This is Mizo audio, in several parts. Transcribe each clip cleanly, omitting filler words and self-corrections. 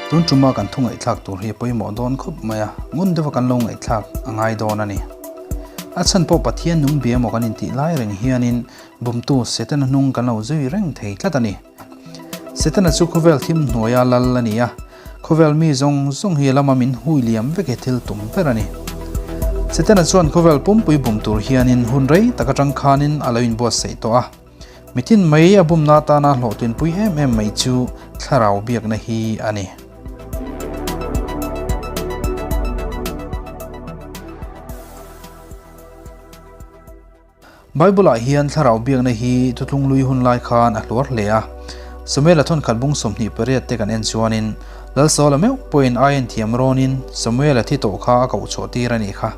Tun tuma kan thu ngaihthlak tur hi a pawimawh dawn khawp mai a, ngun deuha kan lo ngaihthlak a ngai dawn a ni. A chhan pawh Pathian nung bia emaw kan intih lai reng hianin bumtu Setana hnung kan lo zui reng thei tlat a ni. Setana chu khawvel thim hnuaia lal a ni a, khawvel mi zawng zawng hi a lama min hui liam vek hi thil tum ber a ni. Setana chuan khawvel pumpui bum tur hianin hun rei tak atang khanin a lo inbuatsaih tawh a. Mitin mai a bumna atana hlawhtlinpui em em mai chu thlarau biakna hi a ni. Bible-ah hian thlarau biakna hi thuthlung lui hun lai khan a hluar hle a. Samuel-a thawnkhat bung 28 te kan en chuanin, Lal Saula meuh pawhin ai en thiam rawnin Samuel-a thi tawh kha a koh chhuah tir a nih kha.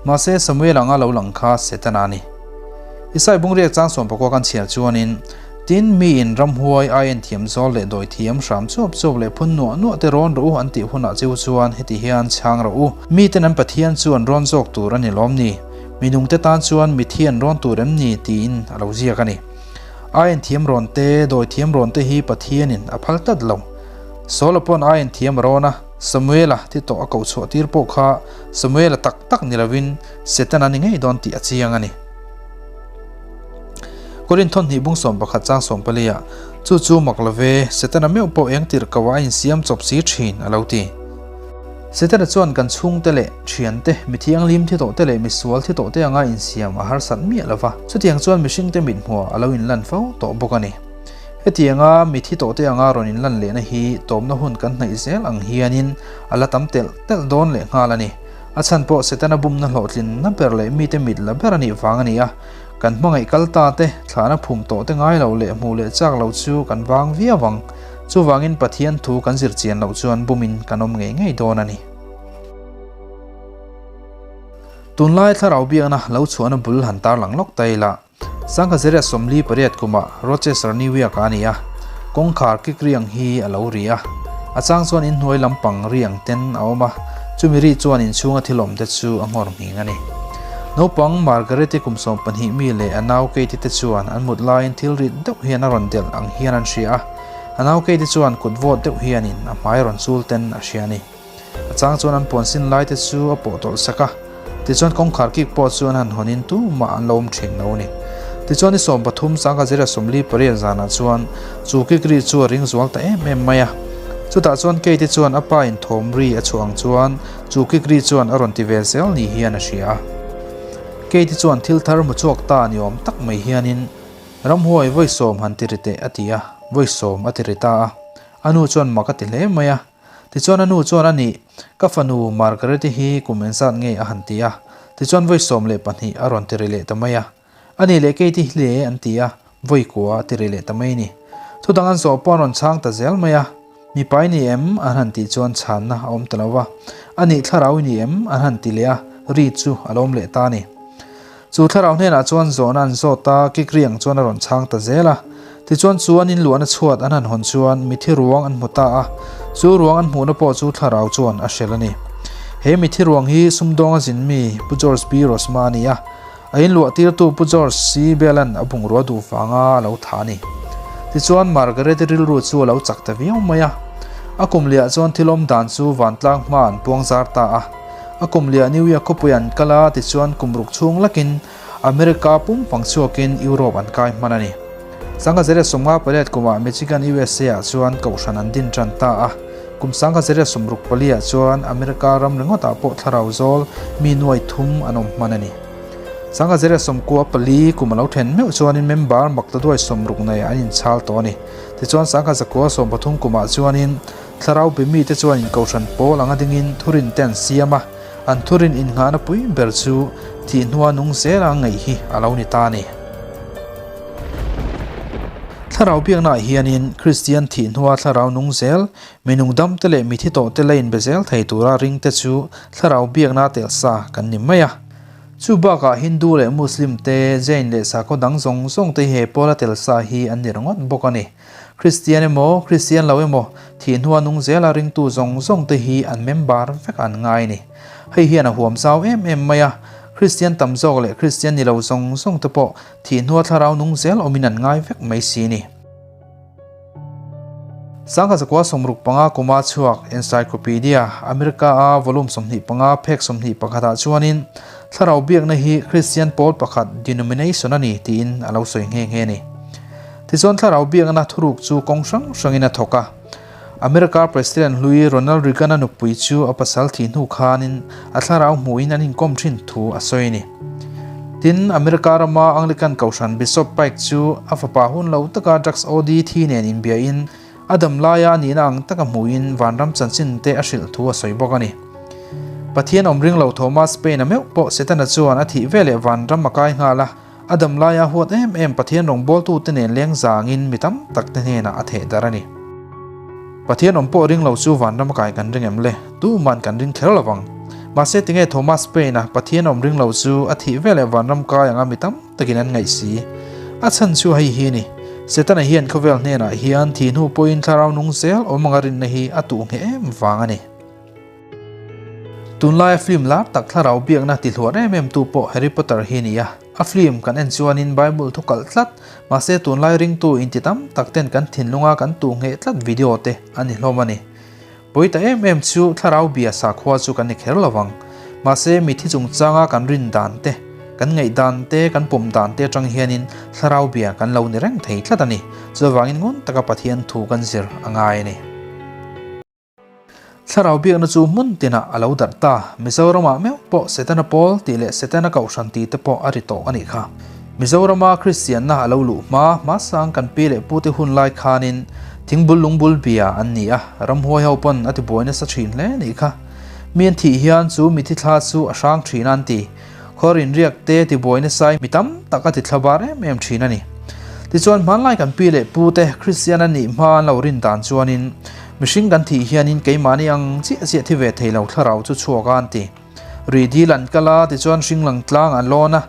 Mahse, Samuel anga lo lang kha Setana a ni. Isai bung riak chang 19 kan chhiar chuanin, Tin, miin ramhuai ai en thiam zawl leh dawi thiam hram chuap chuap leh phun nuah nuah te rawn rawh u an tih hunah cheu chuan heti hian chhang rawh u. Miten an Pathian chu an rawn zawk tur a ni lawm ni? Minungte tan chuan mithi an rawn tur em ni? tiin a lo ziak a ni. Ai en thiam rawn te, dawi thiam rawn te hi Pathianin a phal tlat lo. Saula pawn ai en thiam a rawn a, Samuela thi tawh a koh chhuah tir pawh kha Samuela tak tak ni lovin Setana ni ngei dawn tih a chiang a ni. Korinthon hnih bung 11 chang 14 ah, Chu chu mak love, Setana meuh pawh eng tirh ko ah a insiam chawp si thin, a lo ti. Setana chuan kan chhungte leh thiante, mi thianghlim thi tawhte leh misual thi tawhte anga insiam a harsat miah lova, chutiang chuan mihringte mithmuh a lo inlan fo tawh bawk a ni. Hetianga mi thi tawhte anga rawn inlan lehna hi tawmna hun kan hnaih zel ang hianin a la tam telh telh dawn leh nghal a ni. A chhan pawh Setana bumna hlawhtlinna ber leh mite mit la ber a nih vang a ni a. Kan hmangaih kal ta te, thlahna phum tawh te ngai lo leh hmuh leh chak lo chu kan vang viau ang. Chuvangin Pathian thu kan zir chian loh chuan bumin kan awm ngei ngei dawn a ni. Tunlai thlarau biakna lo chhuahna bul han tarlang lawk ta ila. Sangkhazeria 48 kumah Rochester, New York ah a ni a, kawngkhar kik riang hi a lo ri a. A chang chuan inhnuai lampang riang ten a awm a, chumi ri chuan inchhunga thil awm te chu a nghawr nghing a ni. Naupang Margaret-i kum 12 mi leh a nau Katie te chuan an mut laiin thil rit deuh hian a rawn delh ang hian an hria a, a nau Katie chuan kut vawt deuh hianin a hmai rawn chul ten a hria a ni. A chang chuan an puan sin lai te chu a pawh tawlh sak a, tichuan kawngkhar kik pawh chu an han hawn in tumah an lo awm thin lo a ni. Tichuan ni 13 sangha zira 48 zanah chuan chu kik ri chu a ring zual ta em em mai a. Chutah chuan Kate chuan a pa in thawm ri a chhuah ang chuan chu kik ri chuan a rawn ti ve zel ni hian a hria a. Kate chuan thil thar hmu chhuak ta ni awm tak mai hianin ramhuai vawi sawm han ti ri teh a ti a, vawi sawm a ti ri ta a. A nu chuan mak a ti hle mai a. Tichuan a nu chuan a nih, ka fanu Margaret-i hi kum engzat nge a han ti a. Tichuan vawi 12 a rawn ti ri leh ta mai a. A nih leh Kate-i hle an ti a, vawi kua a ti ri leh ta mai a ni. Thudang an zawh pawh an rawn chhang ta zel mai a. Mipa i ni em? an han tih chuan chhanna a awm ta lo va. A nih thlarau i ni em? an han ti leh a, ri chu a lo awm leh ta a ni. Chu thlarau hnenah chuan zawhna an zawt a, kikriang chuan a rawn chhang ta zel a. Tichuan chu an inluahna chhuat an han hawn chuan mithi ruang an hmu ta a, chu ruang an hmuhna pawh chu thlarau chuan a hrel a ni. He mithi ruang hi sumdawnga zin mi Pu George B. Rosma a ni a, a inluah tirtu Pu George C. Bell-a'n a bungrua duh vanga a lo thah a ni. Tichuan Margaret-i rilru chu a lo chak ta viau mai a. A kum liah chuan thil awm dan chu vantlang hma an puang zar ta a. A kum liah New York khawpui an kal a, tichuan kum ruk chhung lakin America pum pang chhuakin Europe an kai hman a ni. 1958 kumah Michigan, USA ah chuan kohhran an din tan ta a. Kum 1964 ah chuan America ram ringawtah pawh thlarau zawl mi nuai thum an awm hman a ni. 1994 kum a lo then meuh chuanin member maktaduai 60 nei an inchhal tawh a ni. Tichuan 1993 kumah chuanin Thlarau be mite chuan in kohhran pawl anga dingin thurin te an siam a, an thurin innghahna pui ber chu thih hnua nung zela ngaih hi a lo ni ta a ni. Thlarau biaknaah hianin Kristian thih hnua thlarau nung zel, mi nungdam te leh mi thi tawh te la inbe zel thei tura ring te chu thlarau biakna tel sa kan ni mai a. Chu bakah Hindu leh Muslim te, Jain leh sakhaw dang zawng zawng te hi he pawla tel sa hi an ni ringawt bawk a ni. Kristian emaw, Kristian lo emaw, thih hnua nung zela ringtu zawng zawng te hi an member vek an ngai a ni. Hei hian a huam zau em em mai a, Kristian tam zawk leh Kristian ni lo zawng zawng te pawh thih hnua thlarau nung zel awmin an ngai vek mai si a ni. 1965 kuma chhuak Encyclopedia America-a volume 25 phek 21 ah chuanin thlarau biakna hi Kristian pawl pakhat denomination a ni tiin a lo sawi nghe nghe a ni. Tichuan thlarau biakna thuruk chu kawng hrang hrangin a thawk a. America President hlui Ronald Reagan-a nupui chu a pasal thih hnu khanin a thlarau hmuhin an inkawm thin thu a sawi a ni. Tin, America rama Anglican Kohhran Bishop Pike chu a fapa hun lo taka drugs OD thi nen inbiahin a dam laia a nihna ang taka hmuhin vanram chanchin te a hrilh thu a sawi bawk a ni. Pathian awm ring lo Thomas Paine-a meuh pawh Setana chuan a thih veleh vanram a kai nghal a, A dam laia huat em em Pathian rawngbawltute nen leng zangin mi tam tak te hnenah a theh darh a ni. Pathian awm pawh ring lo chu vanram a kai kan ring em le? Tuman kan ring kher lo vang. Mahse tinge Thomas Paine-a Pathian awm ring lo chu a thih veleh vanram kai anga mi tam takin an ngaih si? A chhan chu hei hi ni, Setana hian khawvel hnenah hian thih hnu pawhin thlarau nung zel awm anga rinna hi a tuh ngheh em vang a ni. Tunlaia film lar tak thlarau biakna ti hluar em em tu pawh Harry Potter hi a ni a. A film kan en chuanin Bible thu kalh tlat, mahse tunlai ringtu inti tam tak ten kan thinlunga kan tuh ngheh tlat video te a ni hlawm a ni. Pawi ta em em chu thlarau bia sakhua chu kan ni kher lo vang. Mahse mithi chungchanga kan rin dan te, kan ngaih dan te, kan pawm dan te atang hianin thlarau bia kan lo ni reng thei tlat a ni. Chuvangin ngun taka Pathian thu kan zir a ngai a ni. Thlarau biakna chu hmun tinah a lo darh ta. Mizoramah meuh pawh Setana pawl tih leh Setana kohhran tih te pawh a ri tawh a nih kha. Mizorama Kristianna a lo luh hma hmasang kan pi leh pute hun lai khanin thingbul lungbul bia an ni a, ramhuai ho pawn a tibuai nasa thin hle a nih kha. Mi an thih hian chu mithi thla chu a hrang thin a an ti. Khawr inriak te tibuai nasai mi tam tak a ti thla bar em em thin a ni. Tichuan hmanlai kan pi leh pu te Kristian an nih hma an lo rin dan chuanin mihring kan thih hianin keimahni ang chiah chiah thi ve thei lo thlarau chu chhuak a an ti. Ri dil an kal a tichuan hring lang tlang an lawn a,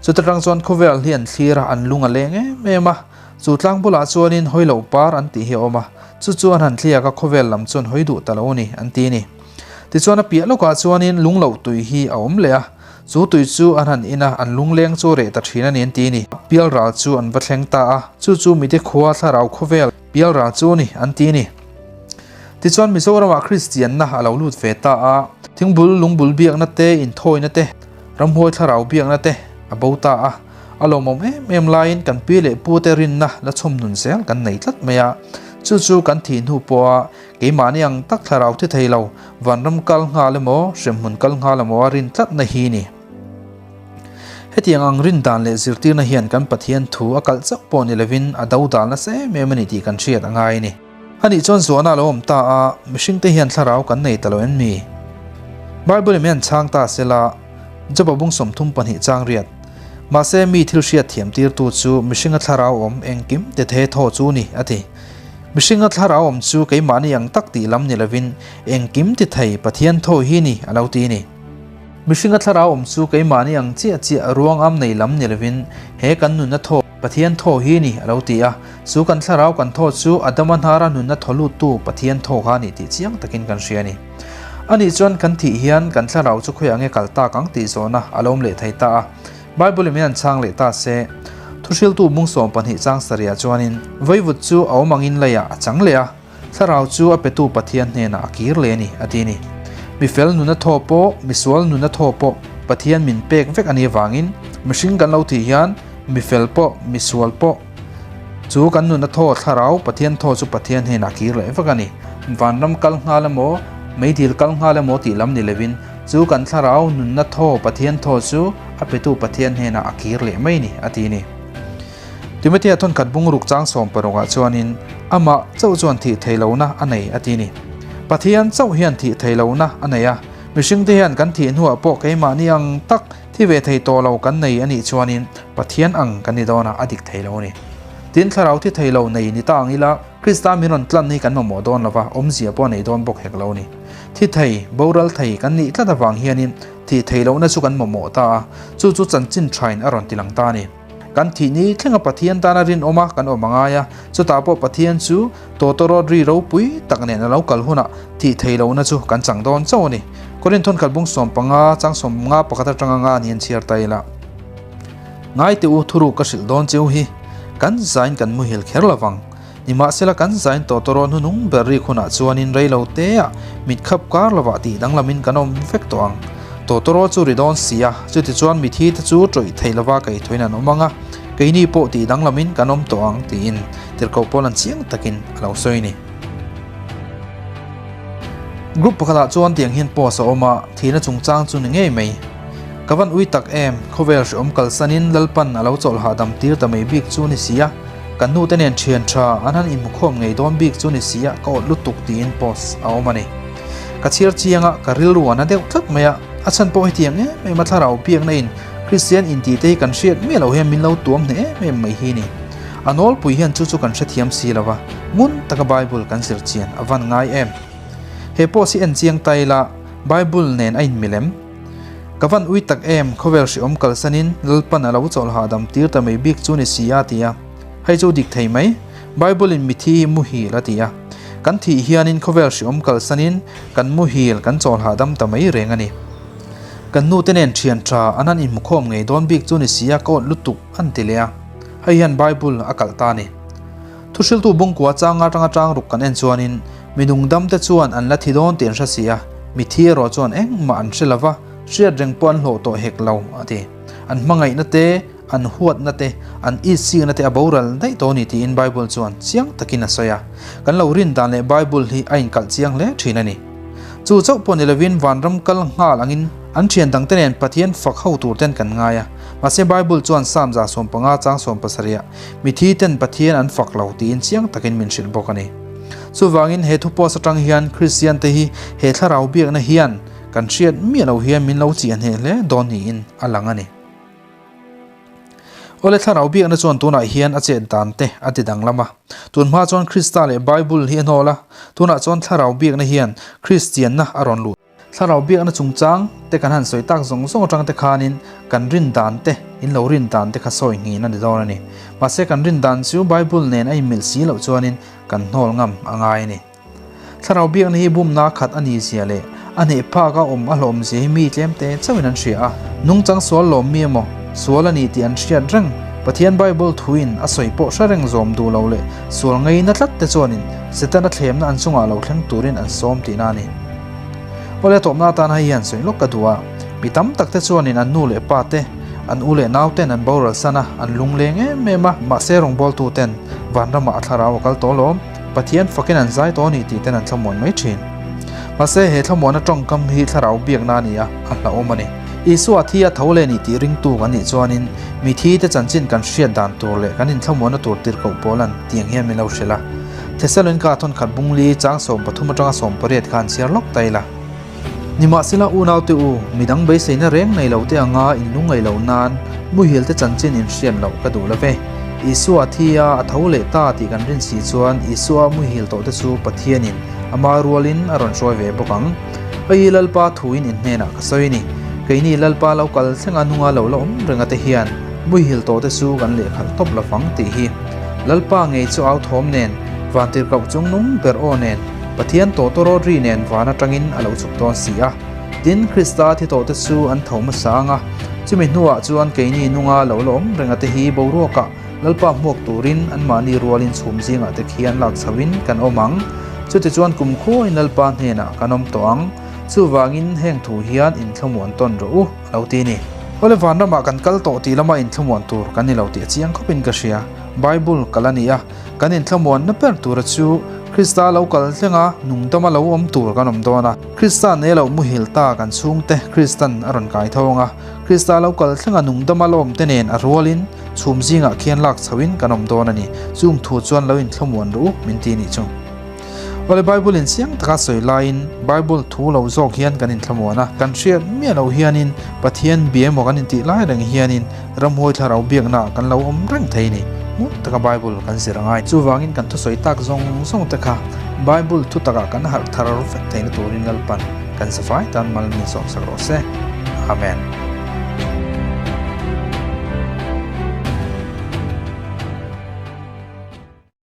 chuta tang chuan khawvel hi an thlir a an lung a leng em em a, chu tlang bulah chuanin hawi lo par an tih hi a awm a, chu chu an han thliak a khawvel lam chuan hawi duh ta lo a ni an ti a ni. Tichuan a piah lawkah chuanin lung loh tui hi a awm leh a, chu tui chu an han in a, an lungleng chu reh ta thin a ni an ti a ni. Pialral chu an va thleng ta a, chu chu mite khua thlarau khawvel pialral chu a ni an ti a ni. Tichuan Mizoramah Kristianna a lo lut ve ta a, thingbul lungbul biakna te, inthawina te, ramhuai thlarau biakna te a bo ta a, a lawmawm em em laiin kan pi leh pute rinna la chhawm nun zel kan nei tlat mai a, chu chu kan thih hnu pawha Keimahni ang tak thlarau thi thei lo, vanram kal nghal emaw, hremhmun kal nghal emaw a rin tlatna hi ni. Hetiang ang rin dan leh zirtirna hian kan Pathian thu a kalh chauh pawh ni lovin a do dal nasa em em a ni tih kan hriat a ngai a ni. Anih chuan zuahna a lo awm ta a, mihringte hian thlarau kan nei ta lo em ni? Bible in min chhang ta sela, Joba bung 32 chang riat. Mahse mi thil hriat thiam tirtu chu mihringa thlarau awm engkim te the thaw chu ni, a ti. Mihringa thlarau awm chu keimahni ang tak tih lam ni lovin engkim ti thei Pathian thaw hi ni a lo ti ni. Mihringa thlarau awm chu keimahni ang chiah chiah ruang am nei lam ni lovin he kan nunna thaw Pathian thaw hi ni a lo ti a, chu kan thlarau kan thaw chu Adama hnara nunna thaw luttu Pathian thaw kha ni tih chiang takin kan hria a ni. Anih chuan kan thih hian kan thlarau chu khawiah nge kal tak ang tih zawhna a lo awm leh thei ta a. Bible in min an chhang leh ta se, Thuhriltu mung 12 chang sarihah chuanin vaivut chu a awm angin leiah a chang leh a, thlarau chu a petu Pathian hnenah a kir leh a ni, a ti a ni. Mifel nuna thaw pawh, misual nuna thaw pawh Pathian min pek vek a nih avangin mihring kan lo thih hian mifel pawh, misual pawh chu kan nuna thaw thlarau Pathian thaw chu Pathian hnenah a kir leh vek a ni. Vanram kal nghal emaw, meidil kal nghal emaw tih lam ni lovin Chu kan thlarau nunna thaw Pathian thaw chu a petu Pathian hnenah a kir leh mai ni, a ti ni. Timothea thawnkhat bungruk chang 16 ah chuanin amah chauh chuan thih thei lohna a nei a ti ni. Pathian chauh hian thih thei lohna a nei a, mihringte hian kan thih hnuah pawh keimahni ang tak thi ve thei tawh lo kan nei a nih chuanin Pathian ang kan ni dawn a, a dik thei lo a ni. Tin, thlarau thi thei lo nei ni ta ang ila Krista min rawn tlan hi kan mamawh dawn lo va, awmzia pawh a nei dawn bawk hek lo a ni. Thi thei, boral thei kan nih tlat avang hianin thih thei lohna chu kan mamawh ta a, chu chu chanchin thain a rawn ti lang ta a ni. Kan thih ni thlenga Pathian tana rinawma kan awm a ngai a, chutah pawh Pathian chu tawtawrawt ri ropui tak nen a lo kal hunah thih thei lohna chu kan chang dawn chauh a ni. Korinth thawnkhat bung 15 chang 51 atanga nga ni an chhiar ta ila. Ngaite u thuruk ka hrilh dawn cheu hi, kan zain kan muhil kher lovang. Nimahsela kan zain tawtawraw hnunung ber rik hunah chuanin reilo teah mit khap kar lovah tih danglamin kan awm vek tawh ang. Tawtawraw chu ri dawn si a, chutichuan mithi te chu tawih thei lova kaihthawin an awm ang a, keini pawh tih danglamin kan awm tawh ang tiin tirhkoh pawl an chiang takin a lo sawi a ni. Group pakhatah chuan tiang hian post a awm a, thihna chungchang chu ni ngei mai. Ka van ui tak em, khawvel hreawm kalsanin Lalpan a lo chawlh hahdam tir ta mai bik chu ni si a, kan nute nen thian tha an han inhmukhawm ngei dawn bik chu ni si a, ka awt lutuk tiin post a awm a ni. Ka chhiar chiang a, ka rilru a na deuh tlat mai a, a chhan pawh hetiang em em a thlarau biakna in Kristian intih te hi kan hriat miah loh hian min lo tuam hneh em em mai hi ni. A nawlpui hian chu chu kan hrethiam si lo va, ngun taka Bible kan zir chian a van ngai em. He post hi en chiang ta ila, Bible nen a inmil em? Ka van ui tak em, khawvel hreawm kalsanin Lalpan a lo chawlh hahdam tir ta mai bik chu ni si a ti a. Hei chu dik thei mai, Bible in mithi hi muhil a ti a. Kan thih hianin khawvel hreawm kalsanin kan muhil kan chawlh hahdam ta mai reng a ni. Kan nute nen thian tha an han inhmukhawm ngei dawn bik chu ni si a ka awt lutuk an ti leh a. Hei hian Bible a kalh ta a ni. Thuhriltu bungkua changa atanga tang ruk kan en chuanin mi nungdam te chuan an la thi dawn tih an hre si a, mithi erawh chuan engmah an hre lova, hriat reng pawh an hlawh tawh hek lo, a ti. An hmangaihna te, an huatna te, an itsikna te a boral daih tawh a ni tiin Bible chuan chiang takin a sawi a. Kan lo rin dan leh Bible hi a inkalh chiang hle thin a ni. Chu chauh pawh ni lovin vanram kal nghal angin an thian dangte nen Pathian fak ho tur ten kan ngai a. Mahse Bible chuan Psalm 115 chang 17 ah Mithi ten Pathian an fak lo tiin chiang takin min hrilh bawk a ni. Chuvangin he thu post atang hian Kristian te hi he thlarau biakna hian kan hriat miah lo hian min lo chiah hneh hle dawn niin a lang a ni. Awle thlarau biakna chuan tunah hian a chet dan te a ti danglam a. Tun hma chuan Krista leh Bible hi a hnawl a, tunah chuan thlarau biakna hian Kristianna a rawn lut. Thlarau biakna chungchang te kan han sawi tak zawng zawng atang te khanin kan rin dan te, in lo rin dan te kha sawi nghin a ni dawn a ni. Mahse kan rin dan chu Bible nen a inmilh si loh chuanin kan hnawl ngam a ngai a ni. Thlarau biakna hi bumna khat a ni zia leh a hneh phak a awm a hlawm zia hi mi tlem te chauhin an hria a. Nungchang sual lawm mi emaw, sual a ni tih an hriat reng, Pathian Bible thuin a sawi pawh hre reng zawm duh lo leh sual ngaina tlat te chuanin Setana thlemna an chungah lo thleng turin an sawm tihna a ni. Awle tawpna atan hei hian sawi lawk ka duh a, mi tam tak te chuanin an nu leh pa te, an u leh nau ten an boral san a, an lungleng em em a, mahse rawngbawltu ten vanramah a thlarau a kal tawh lawm, Pathian fakin an zai tawh a ni tih ten an thlamuan mai thin. Mahse he thlamuana tawngkam hi thlarau biakna a ni a, a hlauhawm a ni. Isua thi a tho leh ni tih ringtu kan nih chuanin mi thi te chanchin kan hriat dan tur leh kan inthlamuanna tur tirhkoh pawl an tiang hian min lo hrilh a. Thesalonika thawnkhat bungli chang 13 atanga 18 kha an chhiar lawk ta ila. Nimahsela unaute u, midang beiseina reng nei lo te anga in lungngaih loh nan muhil te chanchin in hriat loh ka duh lo ve. Isua thi a, a tho leh ta tih kan rin si chuan Isua muhil tawh te chu Pathianin ama rualin a rawn hruai ve bawk ang. Hei Lalpa thuin in hnenah ka sawi ni. Keini Lalpa lo kal thlenga nunga lo la awm renga te hian muhil tawh te chu kan lehkhalh tawp lo vang tih hi. Lalpa ngei chu au thawm nen, vantirhkoh chungnung ber aw nen, Pathian tawtawrawt ri nen van atangin a lo chhuk dawn si a. Tin, Krista thi tawhte chu an tho hmasa ang a, chumi hnuah chuan keini nunga lo la awm renga te hi boruakah Lalpa hmuak turin anmahni rualin chhum zingah te khian lak chhoin kan awm ang. Chutichuan kumkhuain Lalpa hnenah kan awm tawh ang. Chuvangin heng thu hian inthlamuan tawn rawh u, a lo ti a ni. Awle vanramah kan kal tawh tih lama inthlamuan tur kan ni lo tih a chiang khawpin ka hria. Bible kal a ni a, kan inthlamuanna ber tura chu Krista lo kal thlenga nungdama lo awm tur kan awm dawn a. Krista nei loh muhil ta kan chhungte Kristan a rawn kai tho ang a, Krista lo kal thlenga nungdama la awmte nen a rualin chhum zingah khian lak chhoin kan awm dawn a ni. Chung thu chuan lo inthlamuan rawh u min ti nih chu. Awle Bible in chiang taka sawi laiin Bible thu lo zawk hian kan inthlamuan a, kan hriat miah loh hianin Pathian bia emaw kan intih lai reng hianin ramhuai thlarau biaknaah kan lo awm reng thei ni. Ngun taka Bible kan zir angai. Chuvangin kan thusawi tak zawng zawng te kha Bible thu takah kan harh thar vek theihna turin Lalpan kan zafai tan mal min sawmsak rawh se. Amen.